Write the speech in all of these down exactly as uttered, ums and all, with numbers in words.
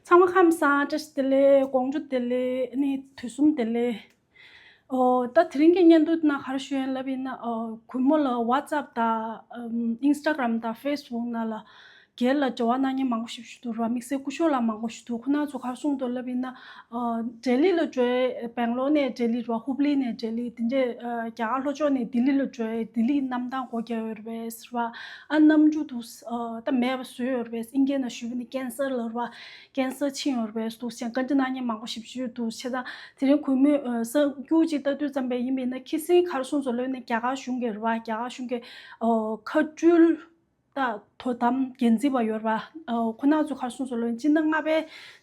ཚང་མ་ཁམས་བཟང་། བཀྲ་ཤིས་བདེ་ལེགས། དགོང་དྲོ་བདེ་ལེགས། ཨ་ནི་དུས་གསུམ་བདེ་ལེགས། ཨོ། ད་དེ་རིང་གི་བརྙན་ཐུང་ནང་ག་རེ་ཞུ་ཡིན་ལབ་ཡིན་ན། ཨོ། གུས་མོ་ལ་WhatsApp་དང་ཨམ། Instagram་དང་Facebook་ནང་ལ་སྒེར་ལ་འབྲེལ་བ་གནང་མཁན་མང་པོ་ཞིག་ཞུ་འདུག་ར། དམིགས་བསལ་སྐུ་ཞབས་ལགས་མང་པོ་ཞིག་འདུག་ཁོ་ན་ཚོ་ག་རེ་གསུངས་འདུག་ལབ་ཡིན་ན། ཨོ། ལྡི་ལི་ལ་འགྲོ་ཡས། སྦེང་ལོར་ནས་ལྡི་ལི་ར། ཧུབ་ལི་ནས་ལྡི་ལི། དེ་འདྲས། ཨ། རྒྱ་གར་ལྷོ་ཕྱོགས་ནས་ལྡི་ལི་ལ་འགྲོ་ཡས། ལྡི་ལིའི་གནམ་ཐང་སྒོ་བརྒྱབ་ཡོད་རེད་པས་ཟེར་བ། ཨ། གནམ་གྲུ་དུ། ཨ། ད་མེད་པ་བཟོས་ཡོད་རེད་པས། ཨིན་སྐད་ནང་ཞུས་པ་ཡིན་ན་ཀེན་སལ་ལབ་ར། ཀེན་སལ་ཕྱིན་ཡོད་རེད་པས་འདུག་ཟེར་བཀའ་འདྲི་གནང་མཁན་མང་པོ་ཞིག་ཞུས་འདུག་བྱས་ཙང་དེ་རིང་གུས་མོས། ཨ། གསར་འགྱུར་ཅིག་ལྟ་དུས་ཙམ་པ་ཡིན་པ་ཡིན་ན། ཁ་སང་ག་རེ་གསུངས་སོང་ལབ་ན། རྒྱ་གར་གཞུང་གིས་རེད་པ། རྒྱ་གར་གཞུང་གིས། ཨོ། མཁའ་འགྲུལ། ད་དོ་དམ་འགན་འཛིན་པ་ཡོད་རེད་པ། ཨོ། ཁོ་ན་ཚོས་ག་རེ་གསུངས་སོང་ལབ་ན། སྤྱི་ཟླ་ལྔ་པའི་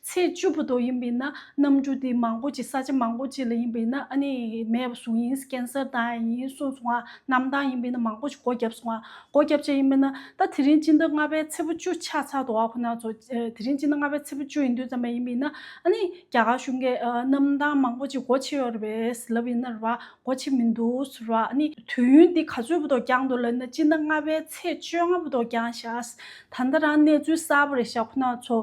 ཚེས་བཅུ་བར་དུ་ཡིན་པ་ཡིན་ན། གནམ་གྲུ་དེ་མང་པོ་ཅིག་ས་ཆ་མང་པོ་ཅིག་ལ་ཡིན་པ་ཡིན་ན། ཨ་ནི་མེད་པ་བཟོ་ཡིན། ཀེན་སལ་བཏང་ཡིན་གསུངས་སོང་ང་། གནམ་ཐང་ཡིན་པ་ཡིན་ན་མང་པོ་ཅིག་སྒོ་བརྒྱབ་སོང་ང་། སྒོ་བརྒྱབ་བྱས་ཡིན་པ་ཡིན་ན། ད་དེ་རིང་སྤྱི་ཟླ་ལྔ་པའི་ཚེས་པ་བཅུ་ཆགས་ཚར་འདུག་ག་ཁོ་ན་ཚོ། ཨ། དེ་རིང་སྤྱི་ཟླ་ལྔ་པའི་ཚེས་པ་བཅུ་ཡིན་དུས་ཙམ་པ་ཡིན་པ་ཡིན་ན། ཨ་ནི་རྒྱ་གར་གཞུང་གིས། ཨ། གནམ་ཐང་མང་པོ་ཅིག་སྒོ་ཕྱེ་ཡོད་རེད་པས་ལབ་ཡིན་ན་རེད་པ། སྒོ་ཕྱེ་མི་འདུག་ཟེར་བ། ཨ་ནི་དུས་ཡུན་འདི་ག་ཚོད་བར་དུ་འགྱངས་འདུག་ལབ་ན། སྤྱི་ཟླ་ལྔ་པའི་ཚེས་བཅོ་ལྔ་བར་དུ་འགྱངས་ཤག་ད་ལྟ་རང་གནས་ཚུལ་གསར་པ་རེད་ཤག་ཁོ་ན་ཚོ།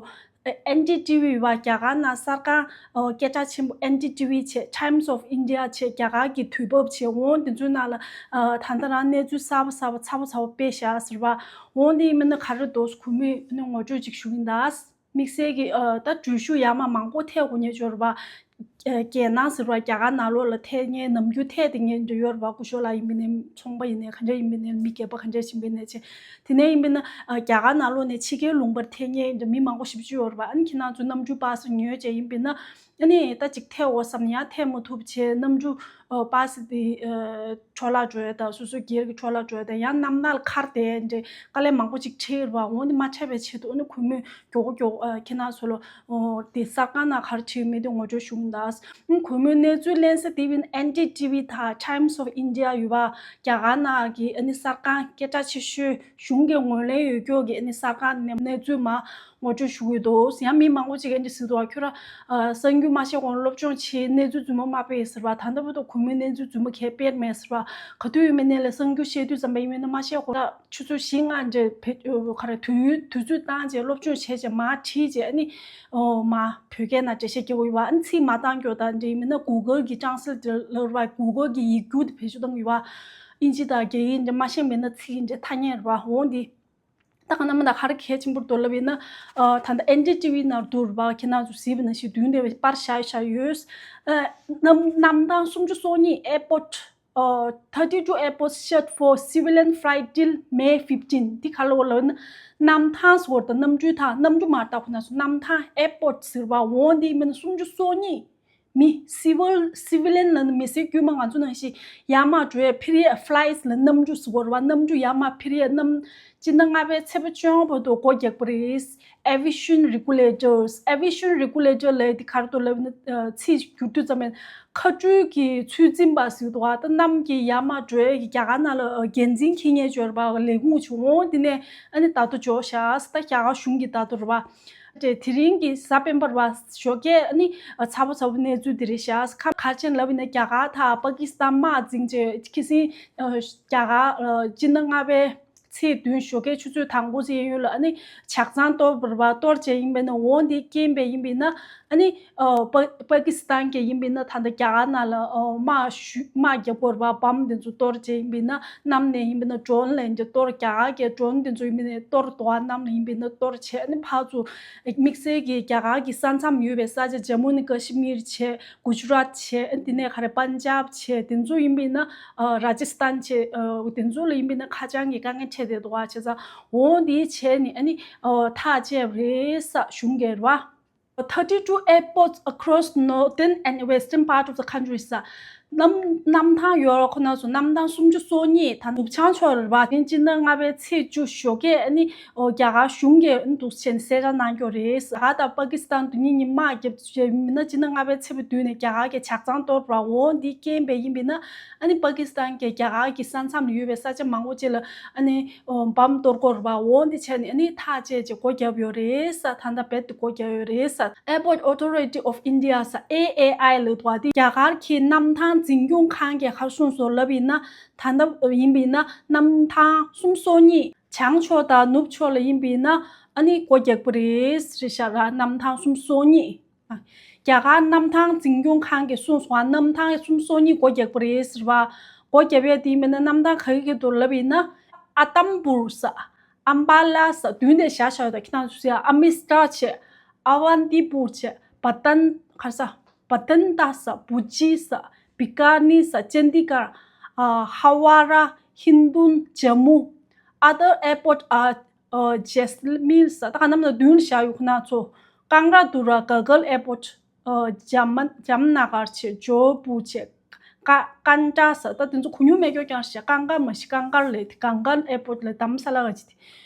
ཨེན་ཌི་ཊི་ཝི་བ། རྒྱ་གར་ནང་གསར་ཁང་། ཨོ། སྐད་གྲགས་ཆེན་པོ་ཨེན་ཌི་ཊི་ཝི་བྱས། Times of India་བྱས། རྒྱ་གར་གྱི་དུས་བབ་བྱས། འོ་དེ་ཚོའི་ནང་ལ། ཨ། ད་ལྟ་རང་གནས་ཚུལ་གསར་པ་གསར་པ་ཚ་པོ་ཚ་པོ་སྤེལ་ཤག་ཟེར་བ། འོ་དེ་ཡིན་པ་ན་ག་རེ་འདུག་གུས་མོས་ནི་ངོ་སྤྲོད་ཅིག་ཞུ་གི་ཡིན་ད། དམིགས་བསལ་གྱི། ཨ། ད་འགྲུལ་བཞུད་ཡར་མར་མང་པོ་ཐེབས་དགོས་མཁན་ཅིག་ཡོད་རེད་པ། ཨ། རྒྱལ་ནང་ཟེར་བ། རྒྱ་གར་ནང་ལོགས་ལ་ཐེབས་མཁན། ནམ་རྒྱུན་ཐེབས་བསྡད་མཁན་ཅིག་ཡོད་རེད་པ། སྐུ་ཞབས་ལགས་ཡིན་པ་ཡིན་ན། ཚོང་པ་ཡིན་ནའི་ག་འདྲ་ཡིན་པ་ཡིན་ནའི། མི་སྒེར་པ་ག་འདྲ་ཡིན་པ་ཡིན་ནའི་བྱས། དེ་ནས་ཡིན་པ་ན། ཨ། རྒྱ་གར་ནང་ལོགས་ནས་ཕྱི་རྒྱལ་ལུང་པར་ཐེབས་མཁན་མི་མང་པོ་ཞེ་པོ་ཅིག་ཡོད་རེད་པ། ཨ་ནི་ཁྱེད་རང་ཚོ་གནམ་གྲུ་པ་སེ་ཉོས་བྱས་ཡིན་པ་ཡིན་ན། ཨ་ནི་ད་ཅིག་ཐེབས་འོ་བསམ། ཡང་ཐེབས་མ་ཐུབ་བྱས། གནམ་གྲུ། ཨ། པ་སེ་དེ། ཨ། འཕྲོ་བརླག་འགྲོ་ཡ་དང་། སོ་སོའི་སྒེར་གྱི་འཕྲོ་བརླག་འགྲོ་ཡ་དང་། ཡང་གནམ་ནང་ལ་འཁར་བསྡད་འདྲ་དཀའ་ལས་མང་པོ་ཅིག་འཕྲད་རེད་པ། འོ་འདི་མ་འཕྲད་པའི་ཆེད་དུ། ཨ་ནི་གུས་མོས་མགྱོགས་པོ་མགྱོགས་པོ། ཨ། ཁྱེད་རང་ཚོ་ལ། ཨོ། དེ་གསར་ཁང་ནང་ག་རེ་བྲིས་མེད་དེ་ངོ་སྤྲོད་ཞུ་གི་ཡིན་ད། ཨ། གུས་མོའི་གནས་ཚུལ་ལེན་ས་དེ་བིན་ཨེན་ཌི་ཊི་ཝི་དང་Times of India་ཡོད་པ། རྒྱ་གར་ནང་གི། ཨ་ནི་གསར་ཁང་སྐད་གྲགས་ཆེ་ཤོས། གཞུང་གི་ངོས་ལེན་ཡོད་ཀྱོག་གི། ཨ་ནི་གསར་ཁང་ནས་གནས་ཚུལ་མར་ངོ་སྤྲོད་ཞུ་གི་ཡོད་འདུག་ཡང་མི་མང་པོ་ཅིག་གིས་འདི་ཟེར་འདུག་པ། ཁྱོད་རང་། ཨ། གསར་འགྱུར་མ་བཤད་གོང་ལ་སློབ་སྦྱོང་བྱེད། གནས་ཚུལ་རྫུན་མ་མ་སྤེལ་ཟེར་བ། ད་ལྟ་བར་དུ་གུས་མོས་གནས་ཚུལ་རྫུན་མ་གང་ཡང་སྤེལ་མེད་ཟེར་བ། ག་དུས་ཡིན་པ་ཡིན་ནའི་གསར་འགྱུར་བཤད་དུས་ཙམ་པ་ཡིན་པ་ཡིན་ན། མ་བཤད་གོང་ལ་ཆུ་ཚོད་བཞི་ལྔ་འདྲ་བེད། ཨོ། ག་རེ། དུས་ཡུན། དུས་ཚོད་བཏང་བྱས། སློབ་སྦྱོང་བྱས་བྱས་མར་བྲིས་བྱས། ཨ་ནི། ཨོ། མར་བོད་སྐད་ནང་འགྲེལ་བཤད་རྒྱག་གི་ཡོད་པ། ཨ་ནི་ཚིག་མ་བཏང་ཀྱོག་དང་འདྲ་ཡིན་པ་ཡིན་ན། གུ་གལ་གྱི་ཊེ་རན་སི་ལེ་ཊར་ལབ་རེད་པ། གུ་གལ་གྱི་ཡིག་སྒྱུར་དེ་བེད་སྤྱོད་བཏང་གི་ཡོད་པ། ཨིན་ཇི་དང་རྒྱ་ཡིག་འདྲ་མ་ཤེས་པ་ཡིན་ན་ཚིག་འདྲ་ཐ་སྙད་རེད་པ། འོ་འདི། ད་ག་ནང་མ་ད་ག་རེ་གལ་ཆེན་པོ་འདུག་ལབ་ཡིན་ན། ཨ། ད་ལྟ་ཨེན་ཌི་ཊི་ཝི་ནང་འདུག་རེད་པ། ཁྱེད་རང་ཚོ་གཟིགས་པ་ནང་བཞིན་མདུན་དེ་པར་བཞག་བཞག་ཡོད། ཨ། གནམ། གནམ་ཐང་སུམ་ཅུ་སོ་གཉིས། Airport, uh, thirty-two airports shut for civilian flight till May fifteen། འདི་ག་རེ་ལབ་ན། གནམ་ཐང་ཟེར་བ་དང་གནམ་གྲུའི་ཐང་། གནམ་གྲུ་མ་རེད་ད་ཁོ་ན་ཚོ། གནམ་ཐང་། Airport་ཟེར་བ། འོ་འདི་མིན་སུམ་ཅུ་སོ་གཉིས། མི་སི་ཝིལ། སི་ཝི་ལན་ལབ་ན་མི་སེར་དཀྱུས་མ། ང་ཚོ་ནང་བཞིན་ཡར་མར་འགྲོ་ཡ། ཕེབས་ཡ། ཕི་ལའེཊ་ལ་གནམ་གྲུ་ཟེར་གོ་རེད་པ། གནམ་གྲུ་ཡར་མར་ཕེབས་ཡ། གནམ། སྤྱི་ཟླ་ལྔ་པའི་ཚེས་པ་བཅོ་ལྔ་བར་དུ་སྒོ་རྒྱག་པ་རེད། Aviation regulators། Aviation regulator་ལབ་ཡ་དེ་ག་རེ་འདུག་ལབ་ན། ཨ། ཚིག་བསྒྱུར་དུས་ཙམ་པ་མཁའ་འགྲུལ་གྱི་ཚོད་འཛིན་པ་ཟེར་གྱི་འདུག་པ། ད་གནམ་གྱི་ཡར་མར་འགྲོ་ཡ་གི་རྒྱ་གར་ནང་ལ། ཨ། འགན་འཛིན་འཁྱེར་མཁན་ཅིག་ཡོད་རེད་པ། ལས་ཁུངས་ཅིག་འོ་དེ་ནས་ཨ་ནི་བརྡ་ཐོ་འབྱོར་ཤག་ད་རྒྱ་གར་གཞུང་གི་བརྡ་ཐོ་རེད་པ། དེ་དེ་རིང་གི་གཟའ་སྤེན་པ་རེད་པ། ཞོགས་ཀས་ཨ་ནི། ཨ། ཚ་པོ་ཚ་པོ་གནས་ཚུལ་དེ་རེད་ཤག་ཁ། ག་རེ་བྱས་ནས་ལབ་ཡིན་ན། རྒྱ་གར་དང་པ་ཀི་སི་ཐན་དམག་འཛིང་བྱས། ཁ་སང་། ཨ། རྒྱ་གར། ཨ། སྤྱི་ཟླ་ལྔ་པའི་ཚེས་བདུན་ཞོགས་ཀའི་ཆུ་ཚོད་དང་པོ་ཙམ་ཡོལ་ལ་ཨ་ནི་ཇ་ཁང་གཏོར་བ་རེད་པ། གཏོར་བྱས་ཡིན་པ་ཡིན་ན། འོ་འདི་རྐྱེན་པས་ཡིན་པ་ཡིན་ན། ཨ་ནི། ཨ། པ། པ་ཀི་སི་ཐན་གྱིས་ཡིན་པ་ཡིན་ན་ད་ལྟ་རྒྱ་གར་ནང་ལ། ཨ། དམག་ཞུ། དམག་རྒྱག་པ་རེད་པ། བམ་དེ་ཚོ་གཏོར་བྱས་ཡིན་པ་ཡིན་ན། གནམ་ནས་ཡིན་པ་ཡིན་ན་ཌོ་རོན་ལབ་ཡ་དེ་གཏོར། རྒྱ་གར་གྱི་ཌོ་རོན་དེ་ཚོ་ཡིན་པ་ཡིན་ན་གཏོར་འདུག་པ། གནམ་ནས་ཡིན་པ་ཡིན་ན་གཏོར་བྱས། ཨ་ནི་ཕར་ཚུར་དམིགས་བསལ་གྱི་རྒྱ་གར་གྱི་ས་མཚམས་ཡོད་པའི་ས་ཆ། ཇམ་མུ་ནི་ཀ་ཤི་མིར་བྱས། གུ་ཇུ་རཱཏ་བྱས། ཨ་ནི་དེ་ནས་ག་རེ། པན་ཇབ་བྱས། དེ་ཚོ་ཡིན་པ་ཡིན་ན། ཨ། ར་ཇི་སི་ཐན་བྱས། ཨ། དེ་ཚོ་ལ་ཡིན་པ་ཡིན་ན་ཁ་བྱང་གི་དཀའ་ངལ་འཕྲད་བསྡད་འདུག་པ། བྱས་ཙང་འོ་འདི་བྱས་ནས་ཨ་ནི། ཨ། ཐག་བཅད་པ་རེད་ཟེར། གཞུང་གིས་རེད་པ། Thirty-two airports across northern and western part of the country ཟེར། གནམ། གནམ་ཐང་ཡོད་ར། ཁོ་ན་ཚོ་གནམ་ཐང་སུམ་ཅུ་སོ་གཉིས། ད་ནུབ་བྱང་ཕྱོགས་རེད་པ། དེ་སྤྱི་ཟླ་ལྔ་པའི་ཚེས་བཅུ་ཞོགས་ཀས་ཨ་ནི། ཨོ། རྒྱ་གར་གཞུང་གིས་ཨ་ནི་འདུག་སེ་བྱས་ནས་གསལ་བསྒྲགས་གནང་ཀྱོག་རེད། རྒྱ་གར་དང་པ་ཀི་སི་ཐན་དེ་གཉིས་གཉིས་དམག་བརྒྱབ་བྱས་མིན་ན། སྤྱི་ཟླ་ལྔ་པའི་ཚེས་པ་བདུན་ནས་རྒྱ་གར་གྱིས་ཇ་ཁང་གཏོར་བ། འོ་འདི་རྐྱེན་པས་ཡིན་པས་ན། ཨ་ནི་པ་ཀི་སི་ཐན་གྱིས་རྒྱ་གར་གྱི་ས་མཚམས་ལ་ཡོད་པའི་ས་ཆ་མང་པོ་ཅིག་ལ་ཨ་ནི། ཨོ། བམ་གཏོར་རྒྱུ་རེད་པ། འོ་འདི་བྱས་ནས་ཨ་ནི་ཐག་བཅད་བྱས་སྒོ་བརྒྱབ་ཡོད་རེད་ཟེར། ད་ལྟ་རྦད་དེ་སྒོ་བརྒྱབ་ཡོད་རེད་ཟེར། Airport Authority of India ཟེར། ཨེ་ཨེ་ཨའི་ལབ་འདུག་པ། འདི་རྒྱ་གར་གྱི་གནམ་ཐང་འཛིན་སྐྱོང་ཁང་གིས་ག་རེ་གསུངས་སོང་ལབ་ཡིན་ན། ད་ལྟ་ཡིན་པ་ཡིན་ན་གནམ་ཐང་སུམ་ཅུ་སོ་གཉིས། བྱང་ཕྱོགས་དང་ནུབ་ཕྱོགས་ལ་ཡིན་པ་ཡིན་ན་ཨ་ནི་སྒོ་རྒྱག་པ་རེད་ཟེར་ཤག་ར། གནམ་ཐང་སུམ་ཅུ་སོ་གཉིས། རྒྱ་གར་གནམ་ཐང་འཛིན་སྐྱོང་ཁང་གིས་གསུངས་སོང་ང་། གནམ་ཐང་སུམ་ཅུ་སོ་གཉིས་སྒོ་རྒྱག་པ་རེད་ཟེར་བ། སྒོ་རྒྱབ་ཡས་དེ་ཡིན་པ་ཡིན་ན་གནམ་ཐང་ག་གི་ག་གི་འདུག་ལབ་ཡིན་ན། ཨ་ཏམ་པུར་ཟེར། ཨམ་བ་ལ་ཟེར། མདུན་དེ་བཞག་བཞག་ཡོད་ད། ཁྱེད་རང་ཚོ་ཟེར་ཨ་མི་སི་ཊར་བྱས། ཨ་ཝན་ཏི་པུར་བྱས། བ་ཏན་ག་ས། བ་ཏན་ཏ་ཟེར། བུ་ཅི་ཟེར། བི་ཀ་ནི་ཟེར། ཅན་དི་གར། ཨ་ཧ་ཝ་ར། ཧིན་དུན། ཇམ་མུ། other airport ཨ་ཨ་ཇེ་སི་མིར་ཟེར། ད་ག་ནམ་ན་མདུན་བཞག་ཡོད་ཁོ་ན་ཚོ། ཀང་ར་དུ་ར། ག་གལ་ཨེར་པོར་ཊི། ཨ་ཇམ་ཇམ་ན་གར་བྱས། ཇོ་པུར་བྱས། ཀ་ཀན་ཀྲ་ཟེར། ད་དེ་ཚོ་གོ་མྱོང་མེད་ཀྱོག་ཀྱང་ཤེས། ཀང་ཀར་མ་ཤེས། ཀང་ཀར་ལས་དེ་ཀང་ཀར་ཨེར་པོར་ཊི་ལས་དྷ་རམ་ས་ལ་ག་ཅི་དེ།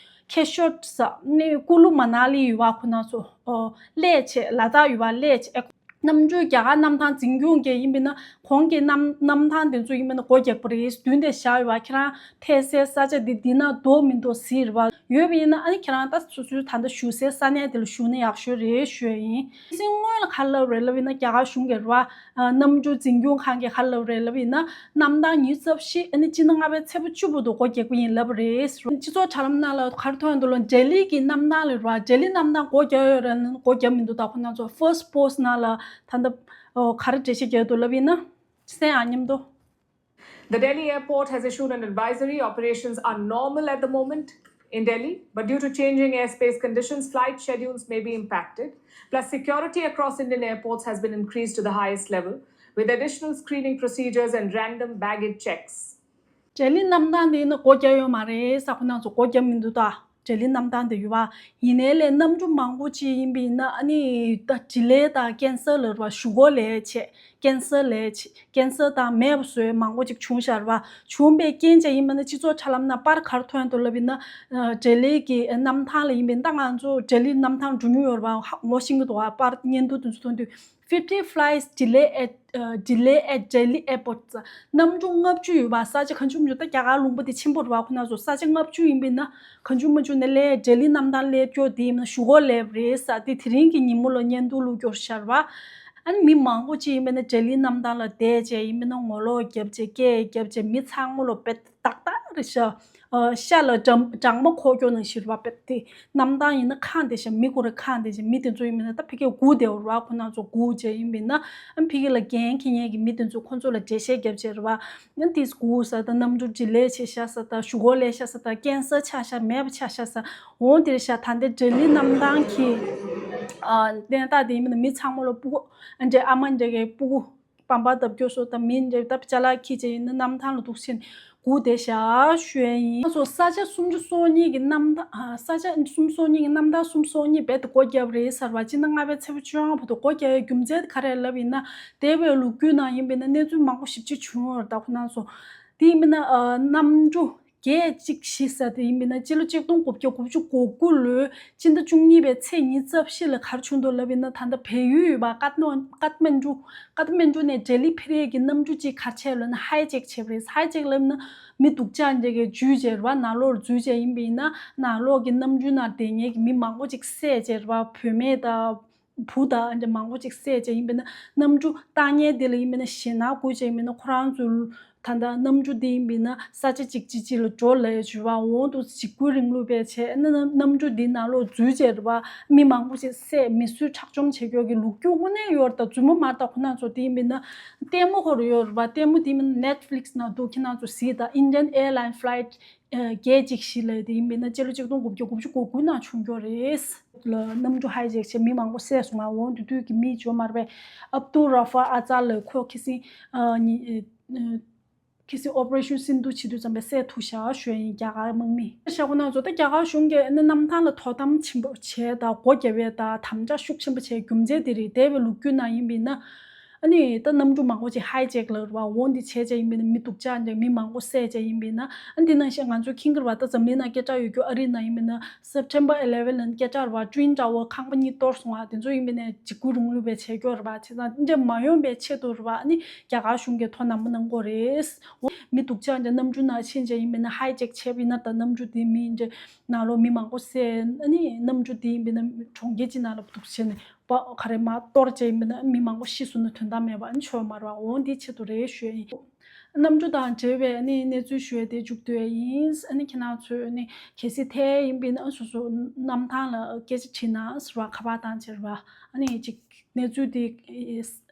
ཁེ་ཤོད་ཟེར། ནི་ཀུ་ལུ་མ་ན་ལི་ཡོད་བ་ཁོ་ན་ཚོ། ཨོ་ལས་བྱས། ལ་དྭགས་ཡོད་བ་ལས་བྱས། ཨེ་གནམ་གྲུ་རྒྱ་གར་གནམ་ཐང་འཛིན་སྐྱོང་གི་ཡིན་པ་ཡིན་ན་གོང་གི་གནམ་གནམ་ཐང་དེ་ཚོ་ཡིན་པ་ཡིན་ན་སྒོ་རྒྱག་པ་རེད། མདུན་དེ་བཞག་ཡོད་བ། ཁྱེད་རང་ཐད་སའི་ས་ཆ་འདི་འདི་ན་འདུག་མི་འདུག་ཟེར་བ་ཡོད་པ་ཡིན་ན། ཨ་ནི་ཁྱེད་རང་ད་སོ་སོའི་ད་ལྟ་བཞུགས་སའི་ས་གནས་དེ་ལ་བཞུགས་ན་ཡག་ཤོས་རེད་ཞུ་ཡ་ཡིན། སྔོན་ལ་ག་རེ་ལབ་རེད་ལབ་ཡིན་ན། རྒྱ་གར་གཞུང་གིས་རེད་བ། གནམ་གྲུ་འཛིན་སྐྱོང་ཁང་གིས་ག་རེ་ལབ་རེད་ལབ་ཡིན་ན། གནམ་ཐང་ཉི་ཤུ་རྩ་བཞི། ཨ་ནི་སྤྱི་ཟླ་ལྔ་པའི་ཚེས་པ་བཅུ་བར་དུ་སྒོ་རྒྱག་གི་ཡིན་ལབ་རེད། སྤྱི་ཚོགས་དྲ་ལམ་ནང་ལ་ག་རེ་ཐོན་འདུག་ལ། ལྡི་ལི་གི་གནམ་ཐང་ལ་རེད་བ། ལྡི་ལི་གནམ་ཐང་སྒོ་རྒྱག་ཡོད་རེད་ལབ་ན་སྒོ་རྒྱག་མི་འདུག་ད་ཁོ་རང་ཚོ་ཧྥ་རེ་སི་པོ་སི་ཊི་ནང་ལ་ད་ལྟ་ག་རེ་འགྲེལ་བཤད་རྒྱག་འདུག་ལབ་ཡིན་ན། གསན་ཨ་མཉམ་དུ། The Delhi airport has issued an advisory. Operations are normal at the moment in Delhi, but due to changing airspace conditions, flight schedules may be impacted. Plus, security across Indian airports has been increased to the highest level, with additional screening procedures and random baggage checks. ལྡི་ལི་གནམ་ཐང་དེ་ཡིན་ན་སྒོ་རྒྱག་ཡོད་མ་རེད་ཟེར། ཁོ་རང་ཚོ་སྒོ་རྒྱག་མི་འདུག་ད། ལྡི་ལི་གནམ་ཐང་དེ་ཡོད་པ། ཡིན་ནའི་ལས་གནམ་གྲུ་མང་པོ་ཅིག་ཡིན་པ་ཡིན་ན། ཨ་ནི་ད་ཌི་ལེ་དང་ཀན་སལ་ལ་རེད་བ། ཞུ་སྒོ་ལས་བྱས། ཀན་སལ་ལས་བྱས། ཀན་སལ་དང་མེད་པ་བཟོས་མང་པོ་ཅིག་བྱུང་ཤག་རེད་བ། བྱུང་བའི་རྐྱེན་བྱས་ཡིན་པ་ན་སྤྱི་ཚོགས་དྲ་ལམ་ནང་པར་ག་རེ་ཐོན་འདུག་ལབ་ཡིན་ན། ལྡི་ལི་གི་གནམ་ཐང་ལ་ཡིན་པ་ཡིན་ན། ད་ང་ཚོ་ལྡི་ལི་གནམ་ཐང་འགྲོ་མྱོང་ཡོད་རེད་བ། ཧ་ངོ་ཤེས་ཀྱི་འདུག་བ། པར་བརྙན་ཐུང་དེ་ཚོ་མཐོང་དུས། Fifty flights delay at, uh, delay at Delhi airport. གནམ་གྲུ་ལྔ་བཅུ་ཡོད་པ། ས་ཆ་གང་བྱུང་མ་བྱུང་། ད་རྒྱ་གར་ལུང་པ་དེ་ཆེན་པོ་རེད་བ། ཁོ་ན་ཚོ་ས་ཆ་ལྔ་བཅུ་ཡིན་པ་ཡིན་ན་གང་བྱུང་མ་བྱུང་ནས་སླེབས། ལྡི་ལི་གནམ་ཐང་སླེབས་ཀྱོག་དེ་ཡིན་ན་ཞུ་སྒོ་སླེབས་རེད་ཟེར། དེ་དེ་རིང་གི་ཉིན་མོ་ལ་བརྙན་ཐུང་བླུགས་ཀྱོག་ཤག་རེད་བ། ཨ་ནི་མི་མང་པོ་ཅིག་ཡིན་པ་ཡིན་ན་ལྡི་ལི་གནམ་ཐང་ལ་བསྡད་བྱས་ཡིན་པ་ཡིན་ན་ངོ་ལོག་བརྒྱབ་བྱས་སྐད་བརྒྱབ་བྱས་མི་ཚང་མ་ལོ་བེད་ཏག་ཏག་རེད་ཤག་ཨ་ཤ་ལ་སྦྲང་སྦྲང་མ་འཁོར་ཀྱོག་ནང་བཞིན་རེད་བ། དཔེ་དེ་གནམ་ཐང་ཡིན་ན་ཁེངས་བསྡད་ཤག་མི་ཁོ་རང་ཁེངས་བསྡད་ཤག་མི་དེ་ཚོ་ཡིན་པ་ཡིན་ན་ད་ཕ་གིར་སྒུག་བསྡད་ཡོད་རེད་བ། ཁོ་རང་ཚོ་སྒུག་བྱས་ཡིན་པ་ཡིན་ན། ཨ་ཕ་གི་ལ་འགན་འཁྱེར་མཁན་གྱི་མི་དེ་ཚོ་ཁོ་ཚོ་ལ་འགྲེལ་བཤད་རྒྱབ་བྱས་རེད་བ། ཨ་དེ་སྒུག་ས་དང་གནམ་གྲུ་ཌི་ལེ་བྱས་ཤག་ས་དང་ཞུ་སྒོ་སླེབས་ཤག་ས་དང་ཀན་སལ་ཆགས་ཤག་མེད་པ་ཆགས་ཤག་ས། འོང་དེར་ཤག་ད་ལྟའི་ལྡི་ལི་གནམ་ཐང་གི་ཨ་གནས་སྟངས་དེ་ཡིན་པ་ཡིན་ན་མི་ཚང་མ་ལ་སྤུ་གུ་ཨ་འདྲས་ཨ་མ་འདྲས་ཀྱི་སྤུ་གུ་པང་པར་བརྡབ་སྐྱོར་སོགས་དང་མི་འདྲ་ད་ཅ་ལག་འཁྱེར་བྱས་ཡིན་ན་གནམ་ཐང་ལ་འདུག་ཕྱིན་སྒུག་བསྡད་ཤག་ཞུ་ཡ་ཡིན། ང་ཚོ་ས་ཆ་སུམ་ཅུ་སོ་གཉིས་ཀྱི་གནམ་ཐང་ས་ཆ་སུམ་ཅུ་སོ་གཉིས་ཀྱི་གནམ་ཐང་སུམ་ཅུ་སོ་གཉིས་རྦད་དེ་སྒོ་བརྒྱབ་རེད་ཟེར་བ། སྤྱི་ཟླ་ལྔ་པའི་ཚེས་པ་བཅོ་ལྔ་བར་དུ་སྒོ་བརྒྱབ་ཡའི་རྒྱུ་མཚན་ག་རེ་ལབ་ཡིན་ན། འདས་པའི་ལོ་རྒྱུས་ནང་ཡིན་པ་ཡིན་ན་གནས་ཚུལ་མང་པོ་ཞེ་པོ་ཅིག་བྱུང་ཡོད་རེད་ད་ཁོ་རང་ཚོ། དེ་ཡིན་པ་ཡིན་ན་གནམ་གྲུ་བརྒྱད་གཅིག་བཞི་ཟེར་དེ་ཡིན་པ་ཡིན་ན་སྤྱི་ལོ་ཆིག་སྟོང་དགུ་བརྒྱ་དགུ་བཅུ་གོ་དགུ་ལོའི་སྤྱི་ཟླ་བཅུ་གཉིས་པའི་ཚེས་ཉི་ཤུ་རྩ་བཞི་ལ་ག་རེ་བྱུང་འདུག་ལབ་ཡིན་ན། ད་ལྟ་བལ་ཡུལ་ཡོད་པ་ཀཏ་ནོ་ཀཏ་མན་གྲུ། ཀཏ་མན་གྲུ་ནས་ལྡི་ལི་འཕུར་ཡས་ཀྱི་གནམ་གྲུ་གཅིག་ག་རེ་བྱས་ལབ་ན་ཧའི་ཇེག་བྱས་པ་རེད། ཧའི་ཇེག་ལབ་ན་མི་སྡུག་ཅག་འདྲ་གིས་འཛུལ་བྱས་རེད་བ། ནང་ལོགས་འཛུལ་བྱས་ཡིན་པ་ཡིན་ན་ནང་ལོགས་ཀྱི་གནམ་གྲུ་ནང་བསྡད་མཁན་གྱི་མི་མང་པོ་ཅིག་བསད་བྱས་རེད་བ། བུད་མེད་དང་བུ་དང་འདྲ་མང་པོ་ཅིག་བསད་བྱས་ཡིན་པ་ཡིན་ན། གནམ་གྲུ་བཏང་མཁན་དེ་ལ་ཡིན་པ་ཡིན་ན་ཞེད་སྣང་སྐུལ་བྱས་ཡིན་པ་ཡིན་ན། ཁོ་རང་ཚོའི་ད་ལྟ་གནམ་གྲུ་འདི་ཡིན་པ་ཡིན་ན་ས་ཆ་གཅིག་གཅིག་གཅིག་ལ་འགྲོ་ལས་བྱུས་པ། འོང་དུ་འཇིགས་སྐུལ་རིང་ལུགས་པས་བྱས་ན་གནམ་གྲུ་འདི་ནང་ལོགས་འཛུལ་བྱས་རེད་བ། མི་མང་པོ་ཞིག་བསད། མི་གསོད་ཁྲག་སྦྱོར་བྱེད་ཀྱོག་གི་ལོ་རྒྱུས་དངོས་གནས་ཡོད་རེད་ད། རྫུན་མ་མ་རེད་ད། ཁོ་རང་ཚོ་དེ་ཡིན་པ་ཡིན་ན་ལྟད་མོ་ཁོ་རང་ཡོད་རེད་བ། ལྟད་མོ་དེ་ཡིན་པ་ཡིན་ན་Netflix་ནང་འདུག་ཁྱེད་རང་ཚོ་གཟིགས་དང་། Indian Airline Flight་བརྒྱད་གཅིག་བཞི་ལབ་དེ་ཡིན་པ་ཡིན་ན་སྤྱི་ལོ་ཆིག་སྟོང་དགུ་བརྒྱ་དགུ་བཅུ་གོ་དགུ་ནང་བྱུང་ཀྱོག་རེད། ལ་གནམ་གྲུ་ཧའི་ཇེག་བྱས་མི་མང་པོ་བསད་སོང་ང་། འོང་དེ་དུས་ཀྱི་མི་ཇོ་མར་པའི་ཨབ་ཏུ་ར་ཧྥ་ཨ་ཛ་ལབ། ཁོ་ཁ་སང་ཨ་ནི་ཁ་སང་Operation Sindoor་བྱེད་དུས་ཙམ་པའི་བསད་ཐུབ་ཤག་ཞུ་ཡ་ཡིན། རྒྱ་གར་དམག་མི་ཤ་ཁོ་ན་ཚོ་ད་རྒྱ་གར་གཞུང་གིས་ནི་གནམ་ཐང་ལ་དོ་དམ་ཆེན་པོ་བྱས་དང་སྒོ་བརྒྱབ་ཡས་དང་དམ་དྲག་ཤུགས་ཆེན་པོ་བྱས་རྒྱུ་མཚན་དེ་རེད། འདས་པའི་ལོ་རྒྱུས་ནང་ཡིན་པ་ཡིན་ན། ཨ་ནི་ད་གནམ་གྲུ་མང་པོ་ཅིག་ཧའི་ཇེག་ལབ་རེད་བ། འོང་འདི་བྱས་བྱས་ཡིན་པ་ཡིན་ན་མི་སྡུག་ཅག་འདྲ་མི་མང་པོ་བསད་བྱས་ཡིན་པ་ཡིན་ན། ཨ་འདི་ནང་བཞིན་ང་ཚོའི་ཁིང་གི་རེད་བ། ད་འཛམ་གླིང་ནང་སྐད་གྲགས་ཡོད་རྒྱུ་ཨ་རི་ནང་ཡིན་པ་ཡིན་ན་September eleven་ལབ་སྐད་གྲགས་རེད་བ། Twin Tower་ཁང་པ་གཉིས་གཏོར་སོང་བ་དེ་ཚོ་ཡིན་པ་ཡིན་ན་འཇིགས་སྐུལ་རིང་ལུགས་པས་བྱས་ཀྱོག་རེད་བ། བྱས་ཙང་འདི་འདྲ་མ་ཡོང་པའི་ཆེད་དུ་རེད་བ། ཨ་ནི་རྒྱ་གར་གཞུང་གིས་དོ་སྣང་མ་གནང་གོ་རེད། མི་སྡུག་ཅག་འདྲ་གནམ་གྲུ་ནང་ཕྱིན་བྱས་ཡིན་པ་ཡིན་ན་ཧའི་ཇེག་བྱས་པ་ཡིན་ན་ད་གནམ་གྲུ་དེ་མི་འདྲ་ནང་ལོགས་མི་མང་པོ་བསད། ཨ་ནི་གནམ་གྲུ་དེ་ཡིན་པ་ཡིན་ན་གྲོང་ཁྱེར་གཅིག་ནང་ལ་འདུག་བྱས་ནས། པ་ག་རེ་མ་གཏོར་བྱས་ཡིན་པ་ན་མི་མང་པོ་ཤི་སོང་ན་དོན་དག་མེད་པ་ཨ་ནི་ཆོག་མ་རེད་བ། འོང་འདི་ཆེད་དུ་རེད་ཞུ་ཡ་ཡིན། གནམ་གྲུ་དང་འབྲེལ་བའི་ཨ་ནི་གནས་ཚུལ་ཞུ་ཡ་དེ་མཇུག་བསྡུ་ཡ་ཡིན། ཨ་ནི་ཁྱེད་རང་ཚོས་ཨ་ནི་གལ་སྲིད་ཐད་ཡིན་པ་ཡིན་ན་སོ་སོ་གནམ་ཐང་ལ་སྐད་ཆ་དྲིས་ན་ཟེར་བ་ཁ་པར་བཏང་ཟེར་བ། ཨ་ནི་ཅིག་གནས་ཚུལ་དེ་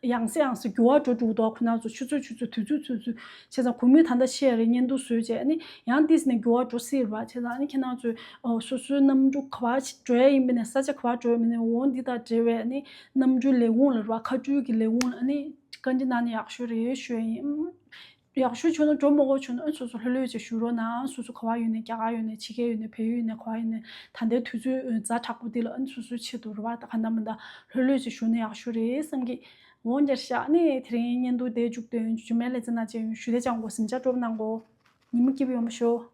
ཡང་སེ་ཡང་སེ་འགྱུར་བ་འགྲོ་འགྲོ་འདུག་ཁོ་རང་ཚོ་ཆུ་ཚོད་ཆུ་ཚོད་དུས་ཚོད་དུས་ཚོད་བྱས་ཙང་གུས་མོས་ད་ལྟ་བཤད་རེད། བརྙན་ཐུང་བཟོས་བྱས་ཨ་ནི་ཡང་ཏིས་ནས་འགྱུར་བ་འགྲོ་སྲིད་རེད་བ། བྱས་ཙང་ཨ་ནི་ཁྱེད་རང་ཚོས་སོ་སོའི་གནམ་གྲུ་ག་པར་འགྲོ་ཡ་ཡིན་པ་ཡིན་ན་ས་ཆ་ག་པར་འགྲོ་ཡ་ཡིན་པ་ཡིན་ན་འོ་འདི་དང་འབྲེལ་བའི་ཨ་ནི་གནམ་གྲུའི་ལས་ཁུངས་ལ་རེད་བ། མཁའ་འགྲུལ་གྱི་ལས་ཁུངས་ལ་ཨ་ནི་བཀའ་འདྲི་གནང་ན་ཡག་ཤོས་རེད་ཞུ་ཡ་ཡིན། ཡག་ཤོས་བྱུང་ན་འགྲོ། མ་དགོས་བྱུང་ན་ཨ་སོ་སོ་ལྷོད་ལྷོད་ཅིག་བཞུགས་རོགས་གནང་། སོ་སོ་ག་པར་ཡོད་ནའི་རྒྱ་གར་ཡོད་ནའི་ཕྱི་རྒྱལ་ཡོད་ནའི་བལ་ཡུལ་ཡོད་ནའི་ག་པར་ཡོད་ནའི་ད་ལྟའི་དུས་ཚོད་ཛ་དྲག་པོ་འདི་ལ་ཨ་སོ་སོའི་ཆེད་དུ་རེད་བ། ད་ག་འདྲ་མི་འདྲ་ལྷོད་ལྷོད་ཅིག་བཞུགས་ན་ཡག་ཤོས་རེད་བསམ་གི། འོ་འདིར་བཞག་ནས་དེ་རིང་བརྙན་ཐུང་དེ་མཇུག་བསྡུ་ཡིན། རྗེས་མའི་ལེ་ཚན་ནང་མཇལ་ཡོང་། ཞུ་དེ་ཅང་གོ་སེམས་ཅག་སྤྲོ་པོ་གནང་གོ། ཉི་མ་སྐྱིད་པོ་ཡོང་བ་ཤོག།